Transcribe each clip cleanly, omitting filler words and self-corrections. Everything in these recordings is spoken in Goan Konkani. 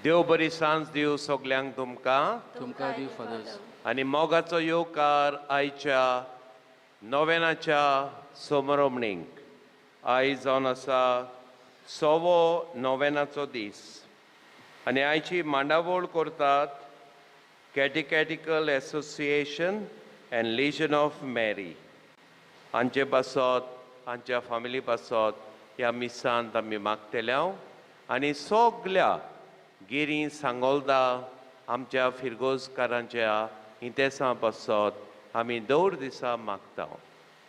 देव बरी सांज दिवं सगल्यांक तुमकां. तुमकां दी फादर्स. आनी मोगाचो येवकार आयच्या नोवेनाच्या सोमरोमणीक. आयज जावन आसा सवो नोवेनाचो दीस आनी आयची मांडावळ करतात catechetical association and legion of Mary. हांचे पासत, हांच्या फामिली पासत ह्या मिसांत आमी मागतले आनी सगल्या गिरी सांगोल्दा आमच्या फिरगोजकारांच्या इंतेसां पासत आमी दर दिसा मागता.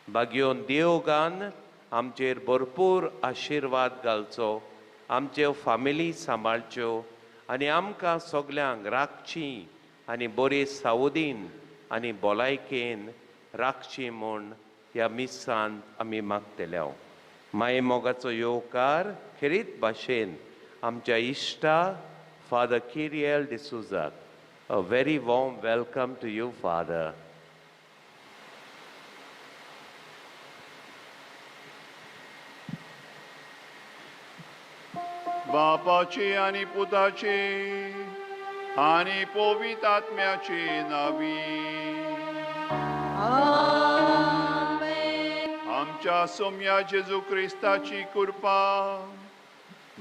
बागयोन देवगान आमचेर भरपूर आशिर्वाद घालचो, आमच्यो फामिली सांबाळच्यो आनी आमकां सगल्यांक राखची आनी बरी सावदीन आनी भलायकेन राखची म्हूण ह्या मिसांत आमी मागतले. माये मोगाचो येवकार खेरीत भाशेन आमच्या इश्टा father किरियल डिसुजाक. A very warm welcome to you father. बापाची आनी पुताची आनी पवित्र आत्म्याची नावी. आमच्या सोम्या जेजू क्रिस्ताची कृपा,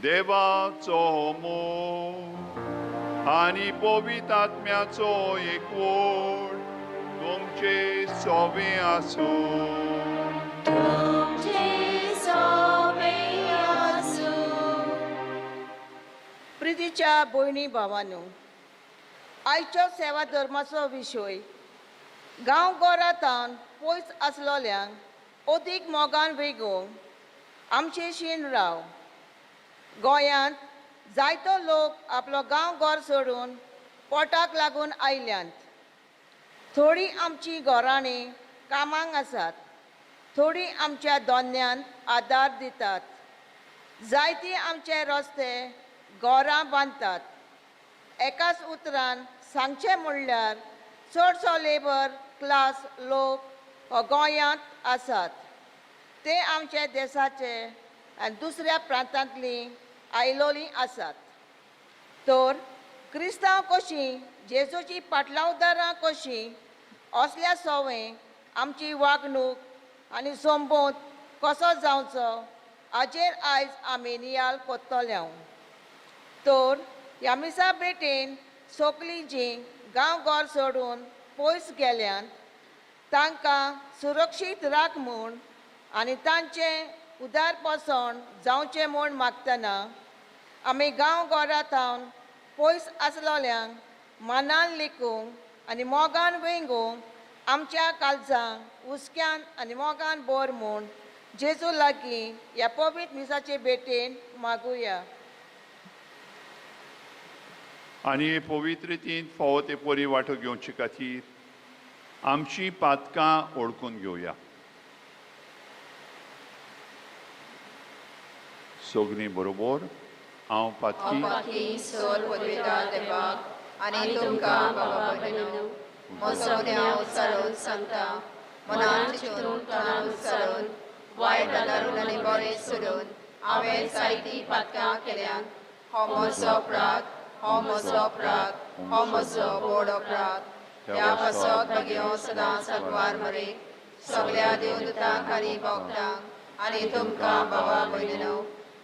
देवाचो मोग आनी पवित्र आत्म्याचो एकवट तुमचे सोवे आसूं. प्रितीच्या भयणी भावानू, आयच्या सेवा धर्माचो विशय गांव घरांतावन पयस आसलोल्यांक अदीक मोगान वेगोवंक आमचे शीण राव. गोंयांत जायतो लोक आपलो गांव घर सोडून पोटाक लागून आयल्यात. थोडीं आमची घराणीं कामांक आसात, थोडीं आमच्या दोन्यांत आदार दितात, जायतीं आमचे रस्ते घरां बांदतात. एकाच उतरान सांगचें म्हणल्यार चडसो लेबर क्लास लोक हो गोंयांत आसात. ते आमच्या देशाचे आनी दुसऱ्या प्रांतांतलीं आयलोलीं आसात. तर क्रिस्तांव कशीं जेजूची पाटलावदारां कशीं असल्या सवंय आमची वागणूक आनी संबोध कसो जावचो हाजेर आयज आमी नियाळ कोत्तले. तर ह्या मिसा भेटेन सगलीं जीं गांव घर सोडून पयस गेल्यान तांकां सुरक्षीत राख म्हूण आनी तांचें उदारपसण जावचें म्हूण मागतना आमी गांव घरा थावन पयस आसलोल्यांक मनान लिखूंक आनी मोगान वेंगोवंक आमच्या काळजांक हुस्क्यान आनी मोगान बोर म्हूण जेजू लागीं ह्या पवित्र मिसाचे भेटेन मागुया. आनी पवित्र रितीन फावो ते परी वांटो घेवचे खातीर आमची पातकां ओळखून घेवया. सगळीं बरोबर हांव पातकी सोल पदवेता देवाक आनी तुमकां बाबा भयणो म्हजो गुन्यांव उच्चारून सांगता. मनान चिंतून तोंडान उच्चारून वायट आदारून आनी बरें सोडून हांवें जायतीं पातकां केल्यांत. हो म्हजो अपराध, हो म्हजो अपराध, हो म्हजो व्हड अपराध. ह्या पासत भगयो सदां सगवार मरे सगल्या देवदूतांक आनी भक्तांक आनी तुमकां बाबा भयणो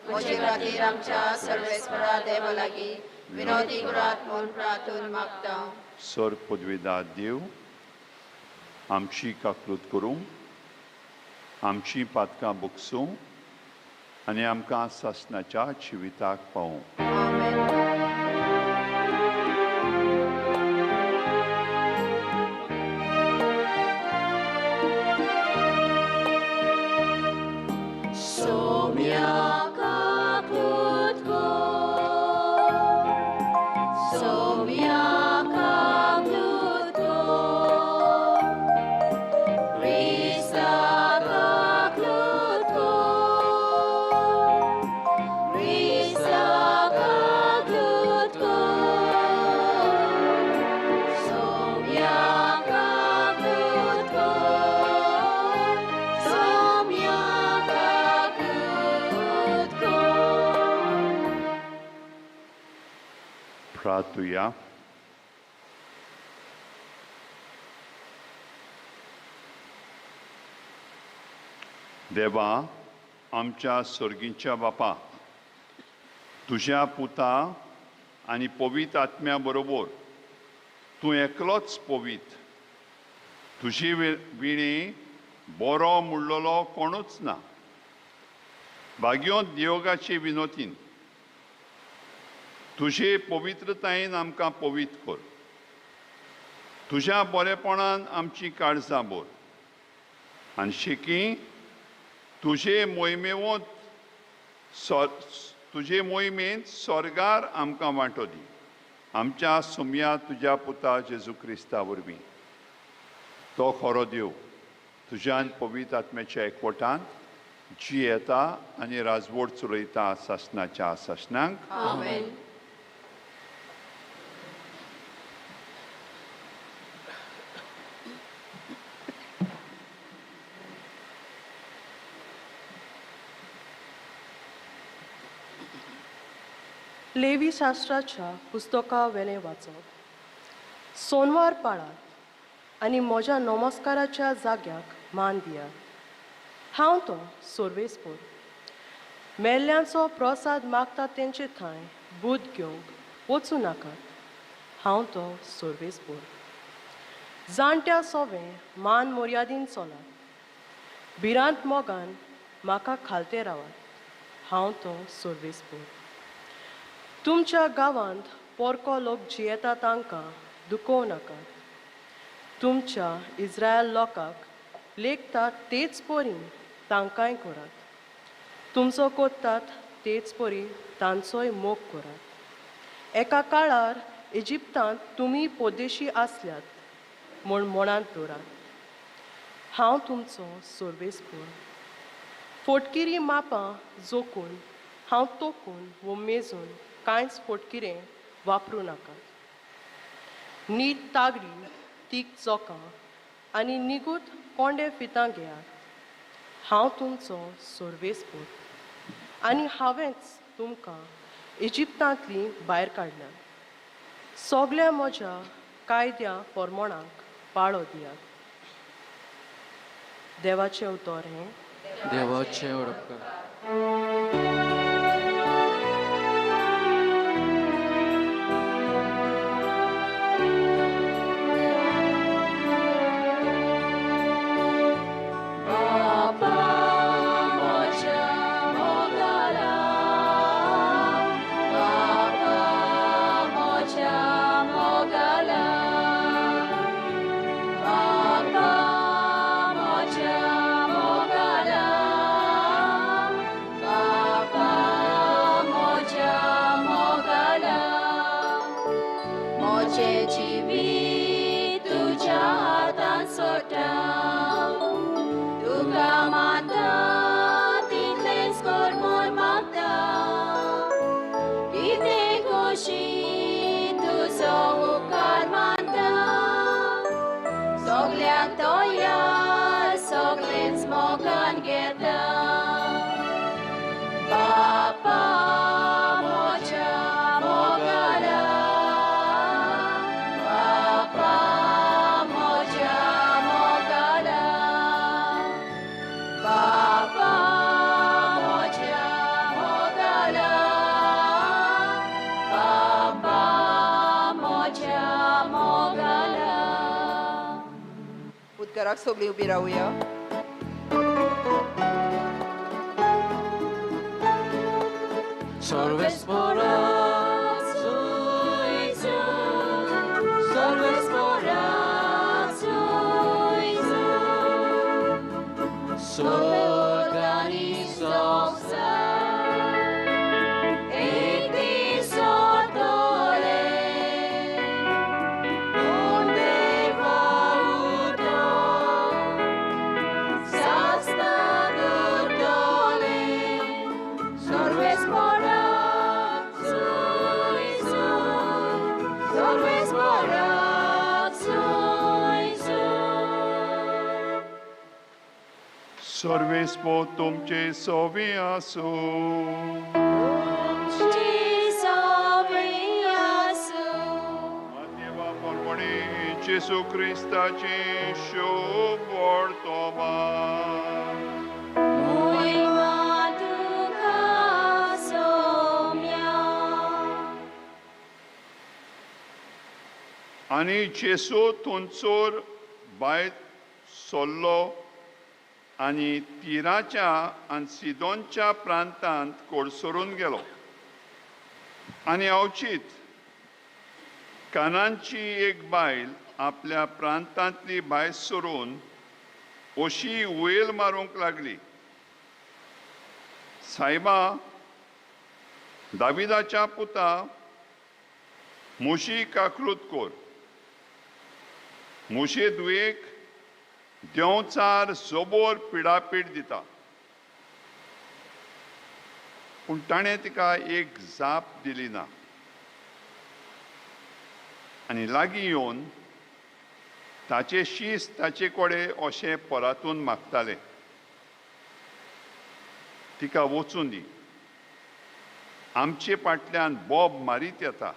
म्हजे खातीर आमच्या सर्वेस्परा देवा लागीं विनोदी करात म्हूण प्रार्थून मागता. स्वर्ग पदवेदार देव आमची काकलूत करूं, आमची पातकां बुकसूं आनी आमकां सासणाच्या जिविताक पावूं. Krista. प्रार्थुया. देवा आमच्या सर्गीच्या बापा, तुज्या पुता आनी पवित्र आत्म्या बरोबर तूं एकलोच पवित्र, तुजी विणी बरो मुडलेलो कोणूच ना. भाग्योंत देवगाचे विनोतीन तुजे पवित्रतायेन आमकां पवित्र कर, तुज्या बरेपणान आमची काळजां भर आनी शेकी तुजे मोहिमेवंत तुजे मोहिमेंत स्वर्गार आमकां वांटो दी. आमच्या सुमया तुज्या पुता जेजू क्रिस्ता वरवीं. तो खरो देव तुज्यान पवित्र आत्म्याच्या एकवटान जी येता आनी राजवट चलयता सासणाच्या सासणांक. आमेन. लेवी शास्त्राच्या पुस्तका वेलें वाचप. सोनवार पाळात आनी म्हज्या नमस्काराच्या जाग्याक मान दियात. हांव तो सोर्वेसपूर. मेल्ल्यांचो प्रसाद मागता तेंचे थंय बूद घेवंक वचूं नाकात. हांव तो सोर्वेसपूर. जाणट्या सोवें मान मर्यादीन चलात. भिरांत मोगान म्हाका खालते रावात. हांव तो सोर्वेसपूर. तुमच्या गांवांत पोरको लोक जियेता तांकां दुखोवं नाकात. तुमच्या इस्रायल लोकांक लेखतात तेच परी तांकांय करात. तुमचो कोत्तात तेच परी तांचोय मोग करात. एका काळार इजिप्तांत तुमी पोदेशी आसल्यात म्हूण मनांत दवरात. हांव तुमचो सोर्वेसपूर. फोटकिरी मापां जोखून हांव तोखून वो मेजून कांयच फोटकिरें वापरूं नाकात. नीट तागडी, तीख चोकां आनी निगूत कोंडे फितां घेयात. हांव तुमचो सोर्वेसपूर आनी हांवेंच तुमकां इजिप्तांतली भायर काडल्या. सगल्या म्हज्या कायद्या फॉर्मोणाक पाळो दियात. देवाचें उतर हें. देवाचें उडप. उदकाराक सगळीं उबी रावया. सर्वेस्पो तुमचे सोवे आसो. तुमचे सोवे आसो. जेजू क्रिस्ताची शुभ वर्तमान. मोहिमा तुका सोम्या. आनी जेसू थंयसर भायर सरलो आनी तिराच्या आनी सिदोनच्या प्रांतांत कोडसरून गेलो. आनी अवचीत कानांची एक बायल आपल्या प्रांतांतली भायर सरून अशी वयल मारूंक लागली, सायबा, दाविदाच्या पुता, म्हशी काकृत कोर. म्हशे दुयेक देंवचार जोबोर पिडापीड दिता. पूण ताणें तिका एक जाप दिली ना. आनी लागीं येवन ताचे शीस ताचे कडेन अशें परातून मागताले, तिका वचूं दी, आमचे फाटल्यान बोब मारीत येता.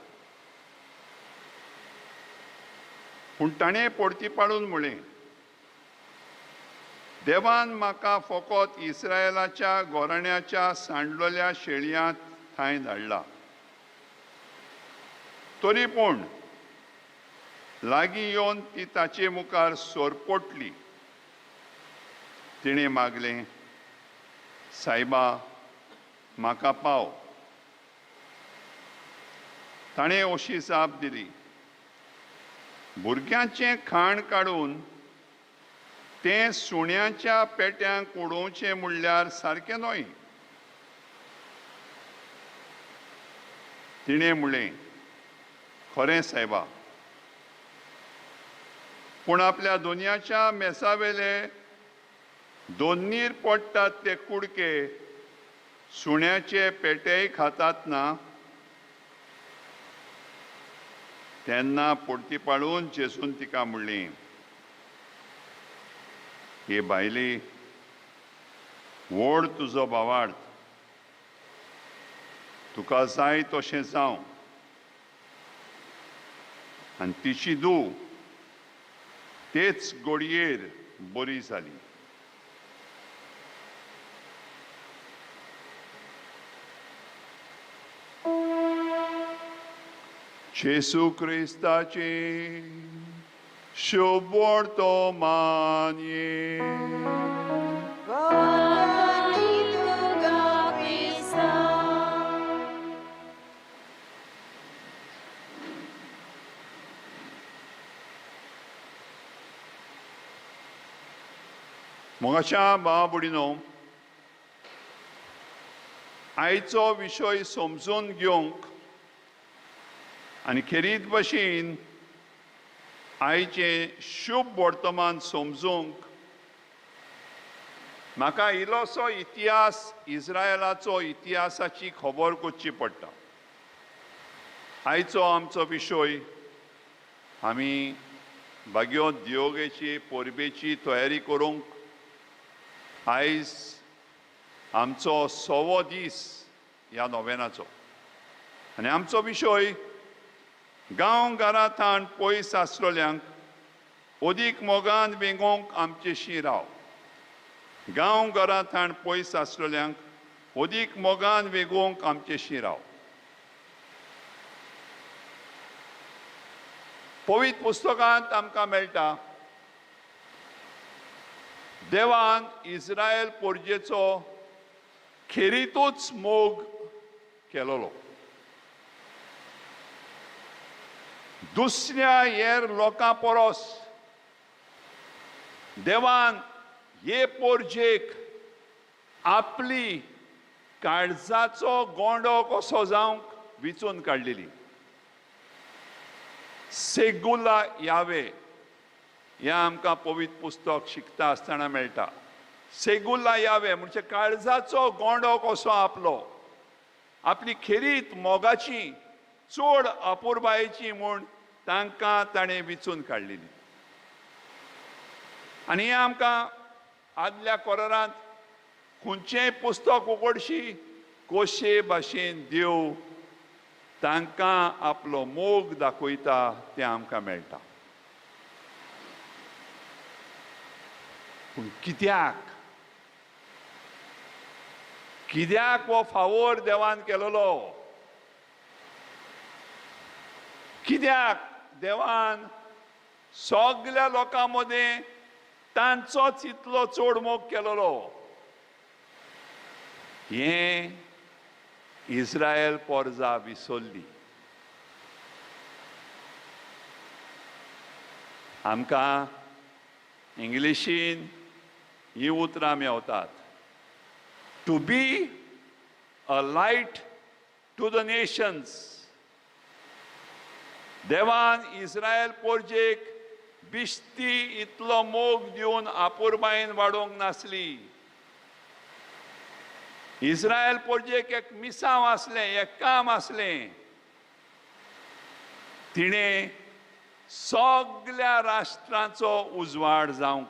पूण ताणें परती पाडून म्हणलें, देवान म्हाका फकत इस्रायलाच्या गोरण्याच्या सांडलेल्या शेळयांत थंय धाडला. तरी पूण लागीं येवन ती ताचे मुखार सोरपोटली. तिणें मागलें, सायबा, म्हाका पाव. ताणें अशी जाप दिली, भुरग्यांचें खाण काडून तें सुण्याच्या पेट्यांक उडोवचें म्हणल्यार सारकें न्हय. तिणें म्हणलें, खरें सायबा, पूण आपल्या दोनयाच्या मेसावेले दोनीर पडटात ते कुडके सुण्याचे पेटेय खातात ना. तेन्ना परती पाळून जेसून तिका म्हणली, हे बायले, व्हड तुजो भावार्थ, तुका जाय तशें जावं. आनी तिची धूव तेच गोडयेर बरी जाली. जेजू क्रिस्ताची शुभ वर्तमान. मोगाच्या भावा भयणीनो, आयचो विशय समजून घेवंक आनी खेरीत भशेन आयचें शुभ वर्तमान समजूंक म्हाका इल्लोसो इतिहास, इस्रायलाचो इतिहासाची खबर करची पडटा. आयचो आमचो विशय, आमी बागयो दियोगेची परबेची तयारी करूंक आयज आमचो 100वो दीस ह्या नोवेनाचो. आनी आमचो विशय, गांव घरांत पयस आसलेल्यांक अदीक मोगान वेंगोवंक आमचेशी राव. गांव घरांत पयस आसलेल्यांक अदीक मोगान वेंगोवंक आमचेशी राव. पवित्र पुस्तकांत आमकां मेळटा, देवान इस्रायल पोरजेचो खेरीतूच मोग केलोलो. दुसऱ्या हेर लोकां परस देवान हे पोरजेक आपली काळजाचो गोंडो कसो जावंक विचून काडलेली. सेगुला यावे ह्या आमकां पवित्र पुस्तक शिकता आसतना मेळटा. सेगुला यावे म्हणजे काळजाचो गोंडो कसो आपलो, आपली खेरीत मोगाची चड अपुरबायेची म्हूण तांकां ताणें विचून काडलेली. आनी हें आमकां आदल्या कोरारांत खंयचेंय पुस्तक उगडशी कशे भाशेन देव तांकां आपलो मोग दाखयता तें आमकां मेळटा. पूण कित्याक कित्याक हो फावोर देवान केलेलो? कित्याक देवान सगल्या लोकां मदें तांचोच इतलो चड मोग केलेलो? हें इस्रायल पोरजा विसरली. आमकां इंग्लिशीन हीं उतरां मेवतात, to be a light to the nations. देवान इस्रायल पोरजेक बिश्ती इतलो मोग दिवन आपुरबायेन वाडोवंक नासली. इस्रायल पोरजेक एक मिसांव आसलें, एक काम आसलें. तिणें सगल्या राष्ट्रांचो उजवाड जावंक,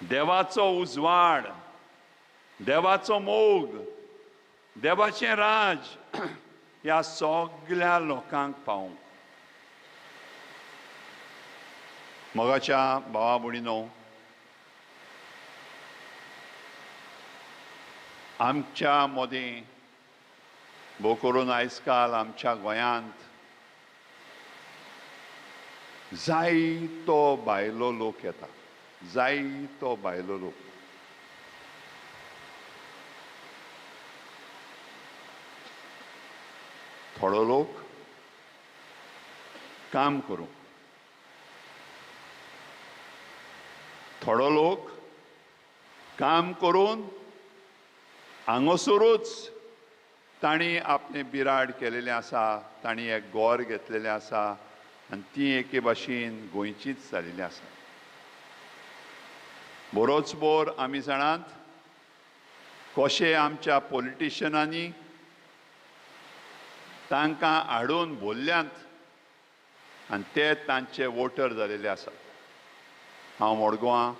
देवाचो उजवाड, देवाचो मोग, देवाचें राज ह्या सगल्या लोकांक पावूंक. मोगाच्या भावा भयणीनो, आमच्या मदीं भोव करून आयज काल आमच्या गोंयांत जायतो भायलो लोक येता, जायतो भायलो लोक. थोडो लोक काम करूंक, थोडो लोक काम करून हांगासरूच तांणी आपलें बिराड केलेलें आसा, तांणी एक गोर घेतलेलें आसा आनी ती एके भाशेन गोंयचीच जालेली आसा. बरोच बोर आमी जाणात कशें आमच्या पॉलिटिशनांनी तांकां हाडून भरल्यात आनी ते तांचे वोटर जालेले आसात. हांव मडगांवां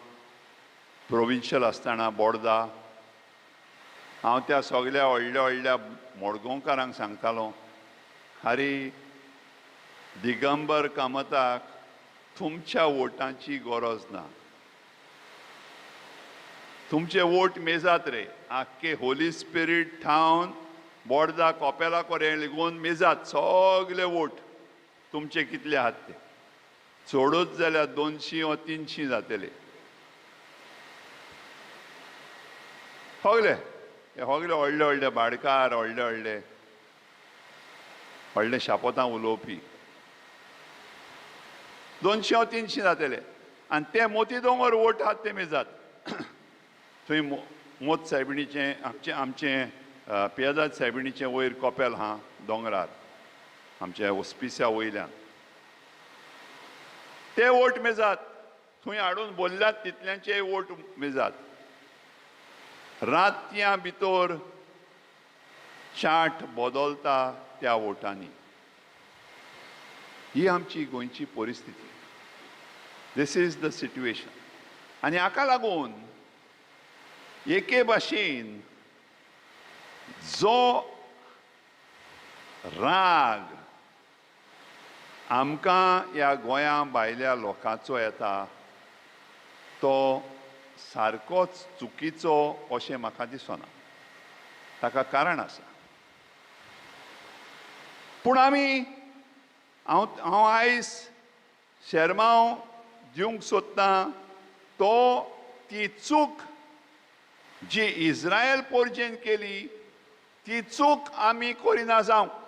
प्रोविन्शियल आसतना बोर्दा हांव त्या सगल्या व्हडल्या व्हडल्या मडगांवकारांक सांगतालो, आरे दिगंबर कामताक तुमच्या वोटांची गरज ना, तुमचे वोट मेजात रे, आख्खे होली स्पिरीट थावन बोर्दा कोपेला कोरें लेगून मेजात सगले वोट तुमचे कितले आहात ते, चडूच जाल्यार 200 वा 300 जातले. सगले हे सगले व्हडले व्हडले भाडकार, व्हडले व्हडले व्हडले शापोतां उलोवपी 200 वा 300 जातले आनी ते मोती दोंगर वोट आहात ते मेजात. थंय मोत सायबिणीचें आमचें आमचें पियादाद सायबिणीचें वयर कोपेल आहा दोंगरार आमच्या ओस्पिसा वयल्यान, ते वोट मेजात, थंय हाडून बोल्ल्यात तितल्यांचे वोट मेजात. रातयां भितर चाट बदलता त्या वोटांनी. ही आमची गोंयची परिस्थिती, this is the situation. आनी हाका लागून एके भाशेन जो राग आमकां ह्या गोंया भायल्या लोकांचो येता तो सारकोच चुकीचो अशें म्हाका दिसना. ताका कारण आसा. पूण आमी हांव आयज शेरमांव दिवंक सोदतां तो ती चूक जी इस्रायल पोरजेन केली ती चूक आमी करिना जावंक.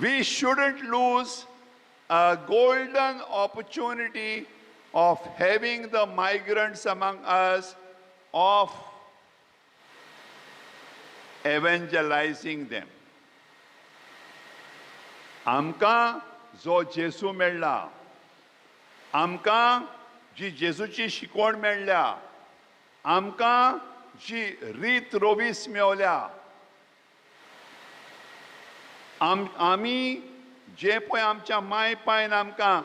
We shouldn't lose a golden opportunity of having the migrants among us, of evangelizing them. आमकां जो जेजू मेळ्ळा, आमकां जी जेजूची शिकवण मेळ्ळ्या, आमकां जी रीत रोवीस मेवल्या, आमी जे पळय आमच्या माय पायन आमकां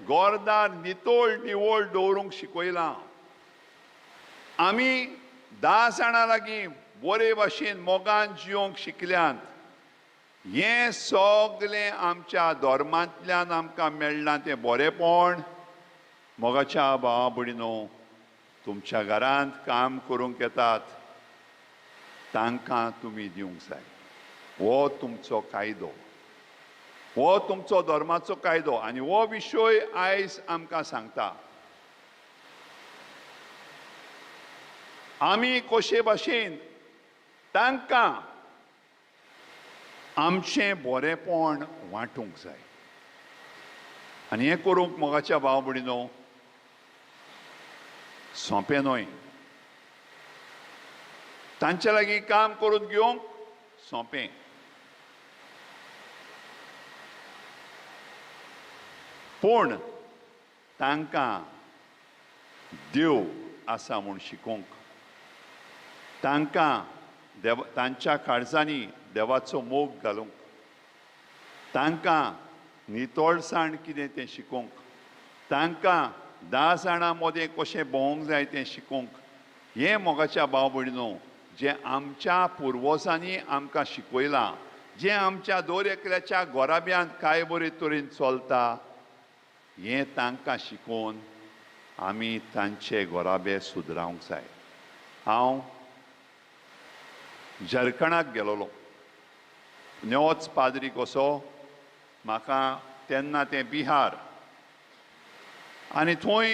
गोरदार नितोळ निवळ दवरूंक शिकयलां, आमी 10 जाणां लागीं बरे भाशेन मोगान जिवंक शिकल्यात, हें सगलें आमच्या धर्मांतल्यान आमकां मेळ्ळां तें बरेंपण मोगाच्या भावा भयणीनो, तुमच्या घरांत काम करूंक येतात तांकां तुमी दिवंक जाय. हो तुमचो कायदो, हो तुमचो धर्माचो कायदो. आनी हो विशय आयज आमकां सांगता आमी कशे भाशेन तांकां आमचें बरेंपण वांटूंक जाय. आनी हें करूंक मोगाच्या भाव भयणीनो सोंपें न्हय. तांचे लागीं काम करून घेवंक सोंपें. पूण तांकां देव आसा म्हूण शिकोवंक, तांकां देव तांच्या काळजांनी देवाचो मोग घालूंक, तांकां नितळसाण कितें तें शिकोवंक, तांकां 10 जाणां मदें कशें भोंवंक जाय तें शिकोवंक, हें मोगाच्या भाव भयणीनो जें आमच्या पुर्वजांनी आमकां शिकयलां, जें आमच्या दर एकल्याच्या गोराब्यांत कांय बरे तरेन चलता, हें तांकां शिकोवन आमी तांचे गोराबे सुदरावंक जाय. हांव झारखंडाक गेलोलो, नेवोच पाद्री कसो म्हाका तेन्ना तें बिहार, आनी थंय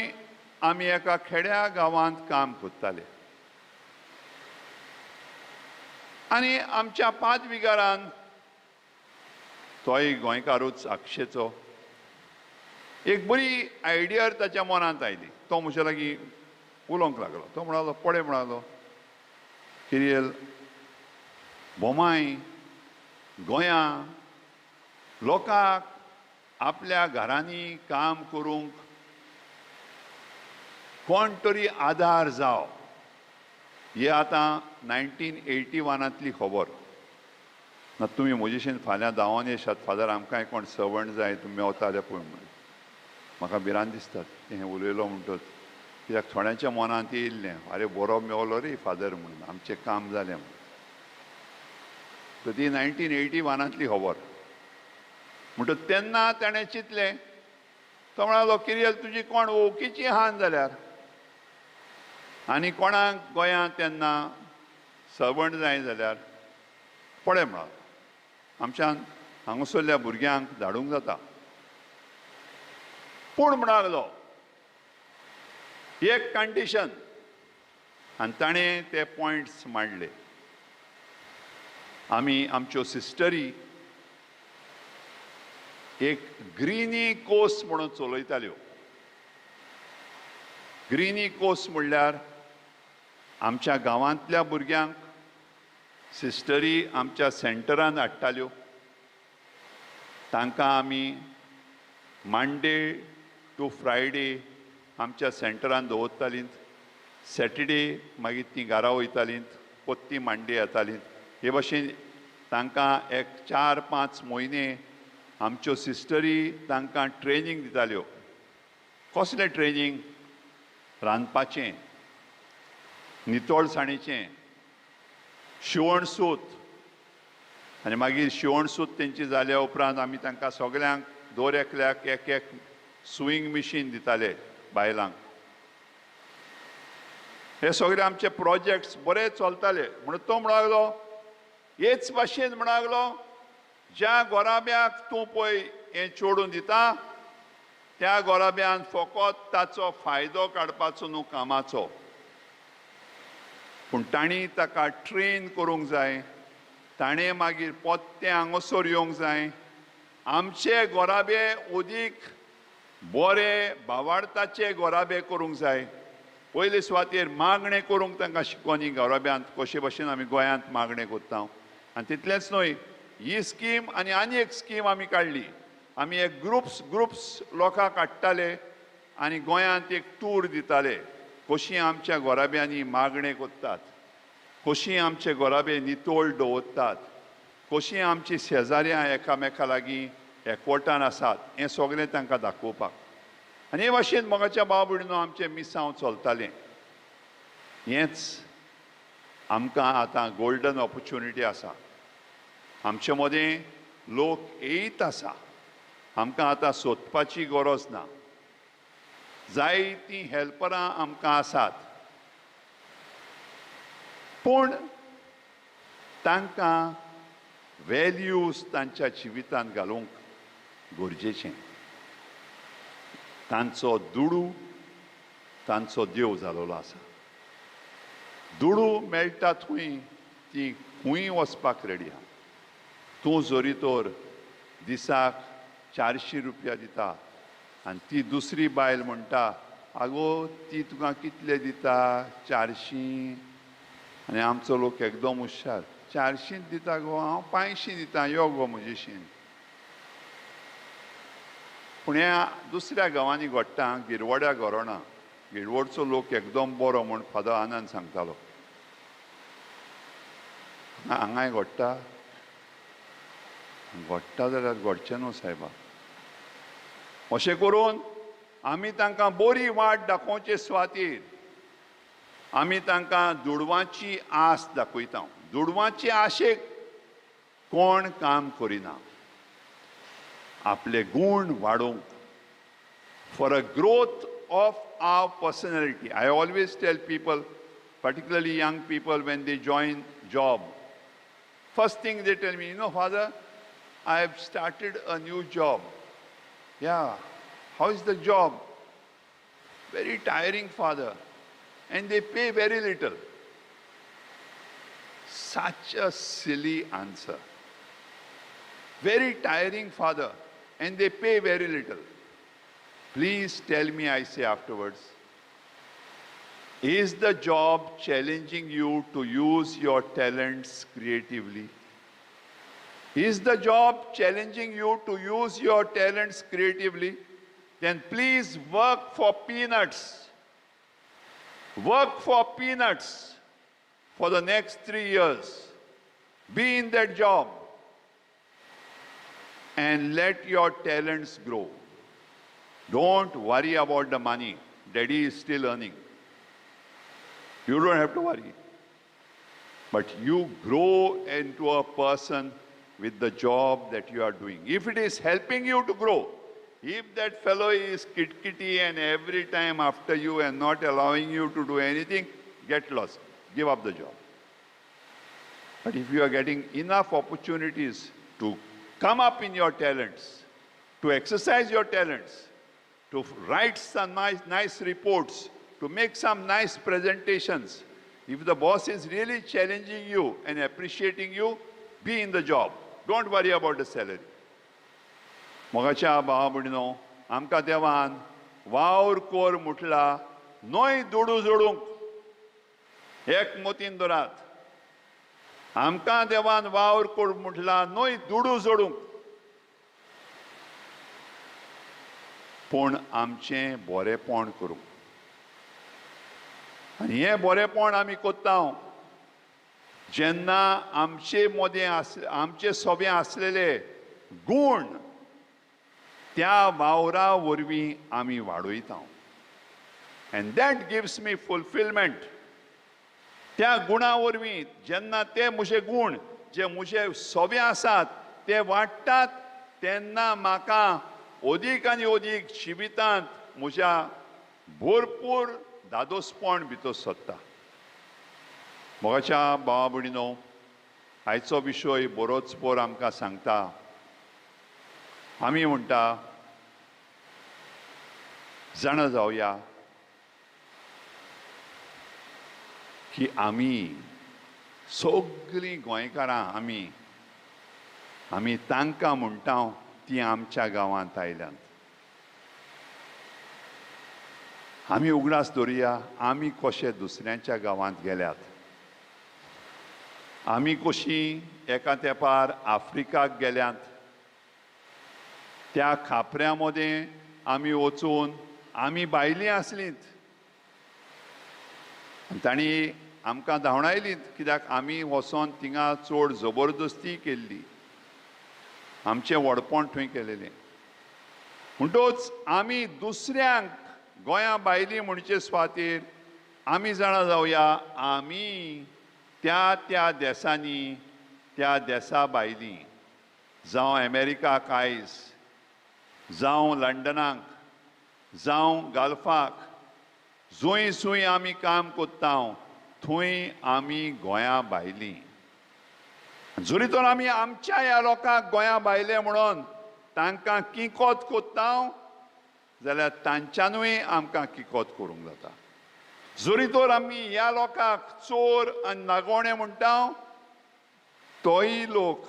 आमी एका खेड्या गांवांत काम करताले. आनी आमच्या पादविगारान, तोय गोंयकारूच आक्षेचो, एक बरी आयडिया ताच्या मनांत आयली. तो म्हज्या लागीं उलोवंक लागलो. तो म्हणालो, पळय म्हणालो, किरियल बोमाय गोंया लोकांक आपल्या घरांनी काम करूंक कोण तरी आदार जाव. ही आतां 1981 खबर ना. तुमी म्हजेशीन फाल्यां धांवन येशात, फादर आमकांय कोण सवण जाय, तुमी वता जाल्यार पळय म्हणून. म्हाका भिरांत दिसतात हें उलयलो म्हणटच, कित्याक थोड्यांच्या मनांत येयल्लें, आरे बरो मेवलो रे फादर म्हणून, आमचें काम जालें म्हणून. तर ती 1981 खबर. म्हणटच तेन्ना ताणें चिंतलें, तो म्हणालो, किरियल तुजी कोण वळखीची आहा जाल्यार, आनी कोणाक गोंयांत तेन्ना सवण जाय जाल्यार पळय म्हणालो, आमच्यान हांगासरल्या भुरग्यांक धाडूंक जाता. पूण म्हणालो एक कंडिशन, आनी ताणें ते पॉयंट्स मांडले. आमी आमच्यो सिस्टरी एक ग्रिनी कोर्स म्हणून चलयताल्यो. ग्रिनी कोर्स म्हणल्यार आमच्या गांवांतल्या भुरग्यांक सिस्टरी आमच्या सेंटरान हाडटाल्यो. तांकां आमी मंडे टू फ्रायडे आमच्या सेंटरान दवरतालीं, सॅटर्डे मागीर तीं घरा वयतालीं, पोत्ती मांडे येतालीं. हे भाशेन तांकां एक 4-5 म्हयने आमच्यो सिस्टरी तांकां ट्रेनींग दिताल्यो. कसलें ट्रेनींग? रांदपाचें, नितळसाणीचें, शिवणसूत. आनी मागीर शिवणसूत तेंची जाल्या उपरांत आमी तांकां सगल्यांक दर एकल्याक एक एक सुईंग मिशीन दिताले बायलांक. हे सगळे आमचे प्रोजेक्ट्स बरे चलताले. म्हणून तो म्हणूंक लागलो, हेच भाशेन म्हणूंक लागलो, ज्या गोराब्याक तूं पळय हें चोडून दिता त्या गोराब्यान फकत ताचो फायदो काडपाचो न्हू कामाचो, पूण तांणी ताका ट्रेन करूंक जाय, ताणें मागीर पोत्तें हांगासर येवंक जाय. आमचे गोराबे अदीक बरे बावाडताचे गोराबे करूंक जाय. पयले सुवातेर मागणें करूंक तांकां शिकोवनी गोराब्यांत कशे भशेन आमी गोंयांत मागणें करता. आनी तितलेंच न्हय, ही स्कीम आनी आनी एक स्कीम आमी काडली. आमी एक ग्रुप्स ग्रुप्स लोकांक हाडटाले आनी गोंयांत एक टूर दिताले, कशी आमच्या गोराब्यांनी मागणें करतात, कशी आमचे गोराबे नितळ दवरतात, कशी आमची शेजाऱ्यां एकामेका लागीं एकवटान आसात, हें सगळें तांकां दाखोवपाक. आनी हे भाशेन मोगाच्या भाव भयणीनो आमचें मिसांव चलतालें. हेंच आमकां आतां गोल्डन ऑपोर्चुनिटी आसा. आमचे मदें लोक येयत आसा, आमकां आतां सोदपाची गरज ना. जायतीं हेल्परां आमकां आसात, पूण तांकां वेल्यूज तांच्या जिवितांत घालूंक गरजेचें. तांचो दुडू तांचो देव जालोलो आसा. दुडू मेळटा थंय ती खंय वचपाक रेडी आहा. तूं जरी तर दिसाक 400 रुपया दिता आनी ती दुसरी बायल म्हणटा, आगो ती तुका कितले दिता, 400. आनी आमचो लोक एकदम हुशार, 400 दिता गो, हांव 500 दिता, यो गो म्हजेशीन. पूण हें दुसऱ्या गांवांनी घडटा, गिरवड्या घोरोणा. गिरवडचो लोक एकदम बरो म्हूण फादर आनंद सांगतालो. हांगाय घडटा, घडटा जाल्यार घडचें न्हू सायबा. अशें करून आमी तांकां बरी वाट दाखोवचे स्वातीर आमी तांकां दुडवांची आस दाखयता. दुडवांची आशेक कोण काम करिना. आपले गूण वाडोवंक, for a growth of our personality. I always tell people, particularly young people, when they join job, first thing they tell me, you know, Father, I have started a new job. Yeah, how is the job? Very tiring, Father. And they pay very little. Such a silly answer. Very tiring, Father, and they pay very little. Please tell me, I say afterwards, is the job challenging you to use your talents creatively? Is the job challenging you to use your talents creatively? Then please work for peanuts. Work for peanuts for the next 3 years. Be in that job and let your talents grow. Don't worry about the money. Daddy is still earning. You don't have to worry. But you grow into a person with the job that you are doing. If it is helping you to grow, if that fellow is kitkitty and every time after you and not allowing you to do anything, get lost. Give up the job. But if you are getting enough opportunities to come up in your talents, to exercise your talents, to write some nice reports, to make some nice presentations, if the boss is really challenging you and appreciating you, be in the job. Don't worry about the salary. मोगाच्या भावा भयणीनो, आमकां देवान वावर कोर म्हटला न्हय दुडू जोडूंक. एक मोतीन दवरात, आमकां देवान वावर कोर म्हटला न्हय दुडू जोडूंक, पूण आमचें बरेंपण करूंक. आनी हें बरेंपण आमी कोत्ता जेन्ना आमचे मदें आमचे सोबें आसलेले गूण त्या वावरा वरवीं आमी वाडयता. And that gives me fulfilment. त्या गुणा वरवीं जेन्ना ते म्हजे गूण जे म्हजे सोबे आसात ते वाडटात तेन्ना म्हाका अदीक आनी अदीक जिवितांत म्हज्या भरपूर दादोसपण भितर सरता. मोगाच्या भावा भयणीनो, आयचो विशय बरोच पोर आमकां सांगता. आमी म्हणटा जाणा जावया की आमी सगळीं गोंयकारां आमी आमी तांकां म्हणटा ती आमच्या गांवांत आयल्यांत. आमी उगडास दवरुया आमी कशे दुसऱ्यांच्या गांवांत गेल्यात. आमी कशी एका तेंपार आफ्रिकाक गेल्यात. त्या खापऱ्यां मदें आमी वचून आमी भायलीं आसलींत आनी तांणी आमकां धांवडायलीं, कित्याक आमी वचोन थिंगा चड जबरदस्ती केल्ली, आमचें व्हडपण थंय केलेलें. म्हणटोच आमी दुसऱ्यांक गोंया भायलीं म्हणचे सुवातेर आमी जाणा जावया आमी त्या त्या देसांनी त्या देसा भायलीं, जावं अमेरिकाक आयज, जावं लंडनाक, जावं गाल्फाक, जंय जंय आमी काम कोत्ता थंय आमी गोंया भायलीं. जरी तर आमी आमच्या ह्या लोकांक गोंया भायले म्हणून तांकां किकोत कोत्ता जाल्यार तांच्यानूय आमकां किकोत करूंक जाता. जरी तर आमी ह्या लोकांक चोर आनी नागोणे म्हणटा, तोय लोक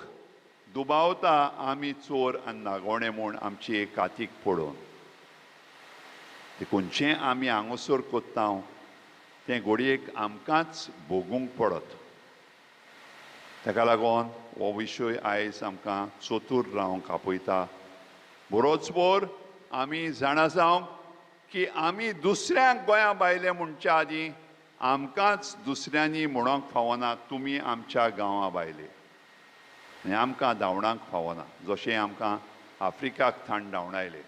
दुबावता आमी चोर आनी नागोणे म्हूण आमची एक कातीक पडोवन. देखून जें आमी हांगासर कोत्ता तें घडयेक आमकांच भोगूंक पडत. ताका लागून हो विशय आयज आमकां चतूर रावंक आपयता. बरोच बोर आमी जाणा जावंक की आमी दुसऱ्यांक गोंया भायले म्हणच्या आदीं आमकांच दुसऱ्यांनी म्हणोंक फावना तुमी आमच्या गांवा भायले, आनी आमकां धांवणांक फावना जशें आमकां आफ्रिकाक थाण धांवणायले.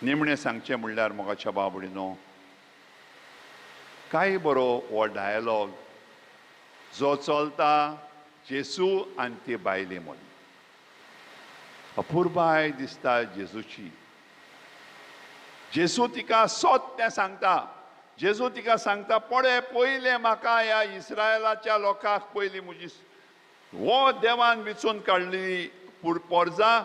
निमणें सांगचें म्हणल्यार मोगाच्या बाबडीनो, काय बरो हो डायलॉग जो चलता जेजू आनी ते बायले मदीं. अपुरबाय दिसता जेजूची. जेजू तिका सत तें सांगता. जेजू तिका सांगता, पळय पयलें म्हाका ह्या इस्रायलाच्या लोकांक पयलीं म्हजी हो देवान विचून काडलेली पोरजा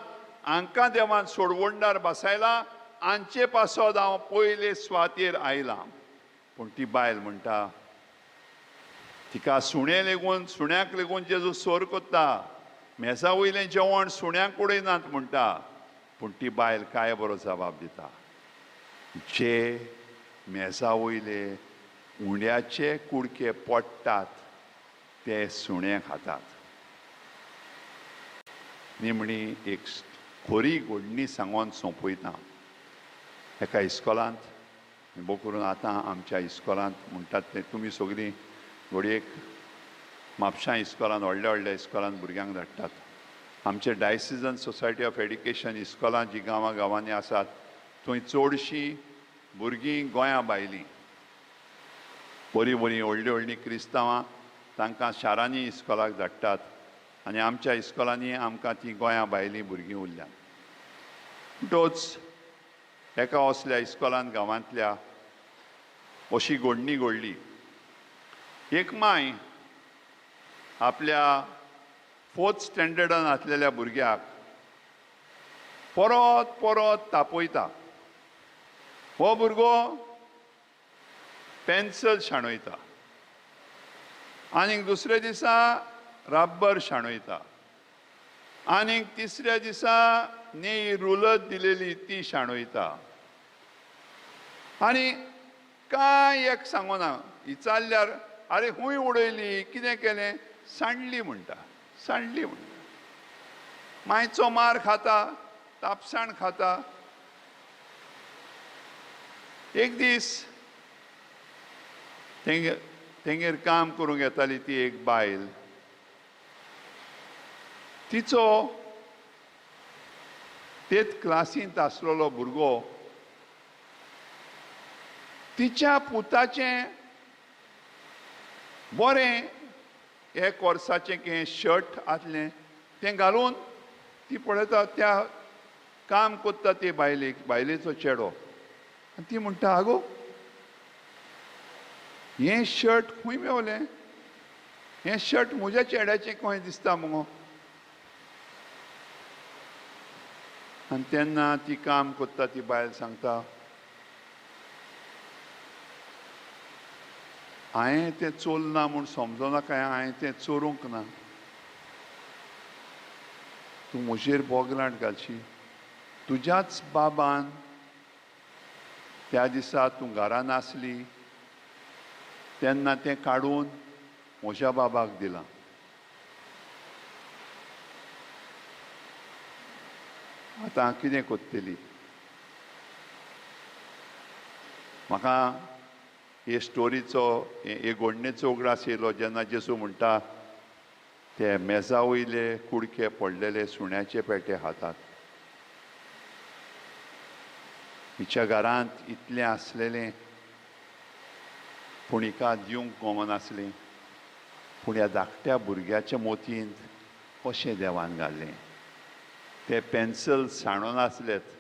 हांकां देवान सोडवणदार बसायला, हांचे पासत हांव पयले सुवातेर आयलां. पूण ती बायल म्हणटा, तिका सुणें लेगून सुण्याक लेगून जेजू सोर कोत्ता, मेजा वयलें जेवण सुण्याक उडयनात म्हणटा. पूण ती बायल काय बरो जबाब दिता, जे मेजा वयले उंड्याचे कुडके पडटात ते सुणे खातात. निमणी एक खरी घडणी सांगून सोंपयता. एका इस्कॉलांत, भोव करून आतां आमच्या इस्कॉलांत म्हणटात ते तुमी सगळीं घडयेक म्हापशां इस्कॉलांत व्हडल्या व्हडल्या इस्कॉलांत भुरग्यांक धाडटात. आमचे डायसिजन सोसायटी ऑफ एड्युकेशन इस्कॉलां जीं गांवां गांवांनी आसात थंय चडशीं भुरगीं गोंया भायलीं, बरीं बरीं व्हडलीं व्हडलीं क्रिस्तांवां तांकां शारांनी इस्कॉलाक धाडटात आनी आमच्या इस्कॉलांनी आमकां तीं गोंया भायलीं भुरगीं उरल्यांत. म्हणटच एका असल्या इस्कॉलांत गांवांतल्या अशी घडणी घडली. एक माय आपल्या फोर्थ स्टँडर्डान आसलेल्या भुरग्याक परत परत तापयता. हो भुरगो पेन्सिल शाणयता आनीक दुसऱ्या दिसा रब्बर शाणयता आनीक तिसऱ्या दिसा नेई रुलत दिलेली ती शाणयता आनी कांय एक सांगना. विचारल्यार आरे खूंय उडयली कितें केलें, सांडली म्हणटा, सांडली म्हणटा. मायचो मार खाता, तापसाण खाता. एक दीस तेंगेर काम करूंक येताली ती एक बायल, तिचो तेच क्लासींत आसलेलो भुरगो तिच्या पुताचें बरें एक वर्साचें कितें शर्ट आसलें तें घालून ती पळयता त्या काम कोत्ता ते बायलेक, बायलेचो चेडो, आनी ती म्हणटा, आगो हें शर्ट खंय मेवलें, हें शर्ट म्हज्या चेड्याचें खंय दिसता मुगो. आनी तेन्ना ती काम कोत्ता ती बायल सांगता, हांवें तें चोरना म्हूण समजो काय, हांवें तें चोरूंक ना, तूं म्हजेर बोगलांट घालशी, तुज्याच बाबान त्या दिसा तूं घरा नासली तेन्ना तें काडून म्हज्या बाबाक दिलां. आतां कितें कोत्तली. म्हाका हे स्टोरीचो हे घडणेचो उगडास येयलो जेन्ना जेजू म्हणटा ते मेजा वयले कुडके पडलेले सुण्याचे पेटे हातात. हिच्या घरांत इतलें आसलेलें पूण हिका दिवंक गोमनासलें, पूण ह्या धाकट्या भुरग्याच्या मोतींत कशें देवान घालें. ते पेन्सिल सांडून आसलेत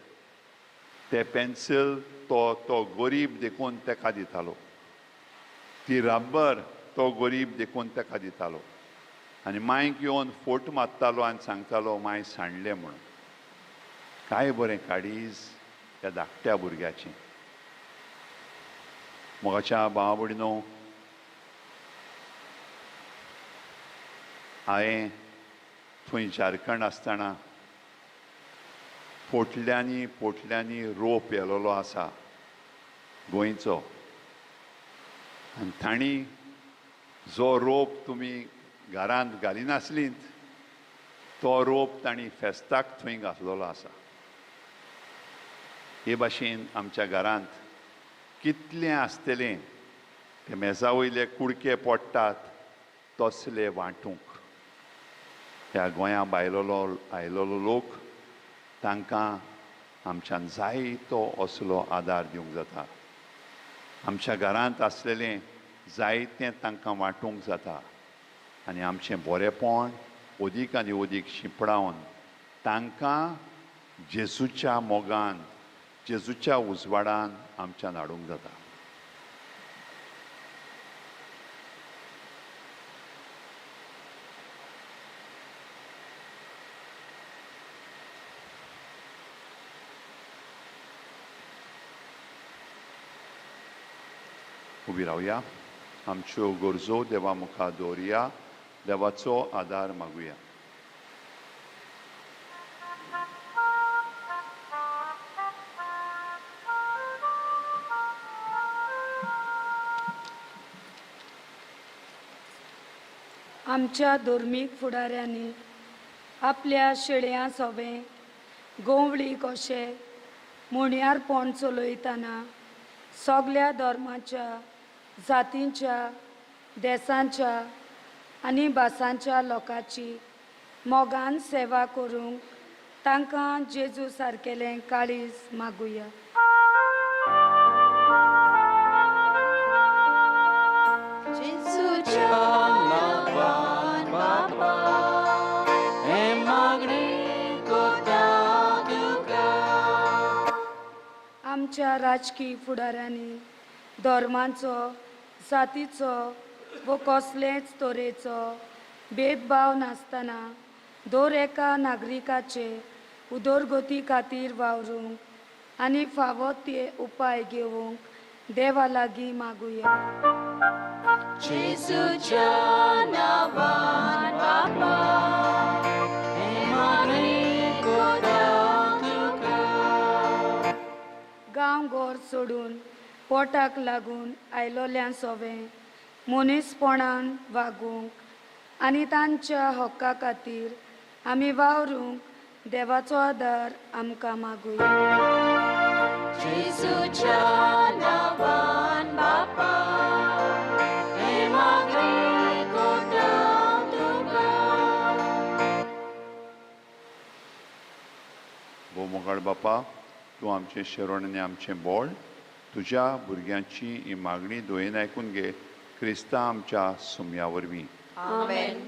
ते पेन्सील तो तो गरीब देखून तेका दितालो, ती रब्बर तो गरीब देखून तेका दितालो आनी मांयक येवन फोट मारतालो आनी सांगतालो मांय सांडलें म्हणून. काय बरें काडीज ह्या धाकट्या भुरग्याचें. मोगाच्या भावा भयणीनो, हांवें थंय झारखंड आसतना पोटल्यांनी पोटल्यांनी रोप येयलेलो आसा गोंयचो आनी तांणी जो रोप तुमी घरांत घालिनासलींत तो रोप तांणी फेस्ताक थंय घातलेलो आसा. हे भाशेन आमच्या घरांत कितलें आसतलें ते मेजा वयले कुडके पडटात तसले वांटूंक ह्या गोंया भायलेलो आयलेलो लोक तांकां आमच्यान जायतो असलो आदार दिवंक जाता. आमच्या घरांत आसलेलें जायतें तांकां वांटूंक जाता आनी आमचें बरेंपण अदीक आनी अदीक शिंपडावन तांकां जेजूच्या मोगान, जेजूच्या उजवाडान आमच्यान हाडूंक जाता. उबी रावया, आमच्यो गरजो देवा मुखार दवरुया, देवाचो आदार मागुया. आमच्या धर्मीक फुडाऱ्यांनी आपल्या शेळयां सोबें गोंवळी कशे मुणयारपण चलयतना सगल्या धर्माच्या, जातींच्या, देसांच्या आनी भासांच्या लोकांची मोगान सेवा करूंक तांकां जेजू सारकेलें काळीज मागुया. आमच्या राजकीय फुडाऱ्यांनी धर्मांचो, जातीचो वो कसलेच तरेचो भेदभाव नासतना दर एका नागरिकाचे उदरगती खातीर वावरूंक आनी फावो ते उपाय घेवंक देवा लागीं मागुया. जेजूच्या नांवान बापा हें मागणें कोता तुका. गांव घर सोडून पोटाक लागून आयलोल्यां सोवें मनीसपणान वागूंक आनी तांच्या हक्का खातीर आमी वावरूंक देवाचो आदार आमकां मागुया. जेजूच्या नांवान बापा हें मागणें कोता तुका. भोव मोगाळ बापा, तूं आमचें शरण आनी आमचें बोळ, तुज्या भुरग्यांची ही मागणी दोयेन आयकून घे, क्रिस्ता आमच्या सुम्या वरवीं. आमेन.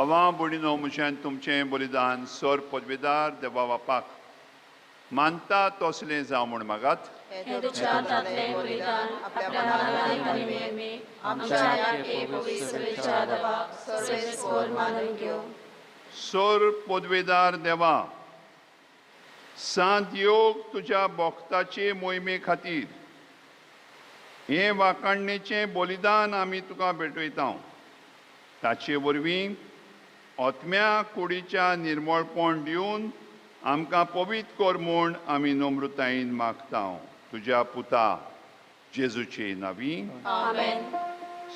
अवा बुडिनो म्हजें तुमचें बलिदान सर पदवेदार देवा बापाक मानता तसलें जावं म्हूण मागात. हें तुज्या हातांतलें बलिदान आपल्या मनान आनी मोहिमेक आमच्या ह्या पवित्र सभेच्या देवाक सर्वेस्पर मानून घेवं. सोर पदवेदार देवा, सांत योग तुज्या भक्ताचे मोहिमे खातीर हें वाखाणणेचें बलिदान आमी तुका भेटयता. ताचे वरवीं आत्म्या कुडीच्या निर्मळपण दिवन आमकां पवित्र कर म्हूण आमी नम्रतायेन मागता, तुज्या पुता जेजूचे नांवी. आमेन.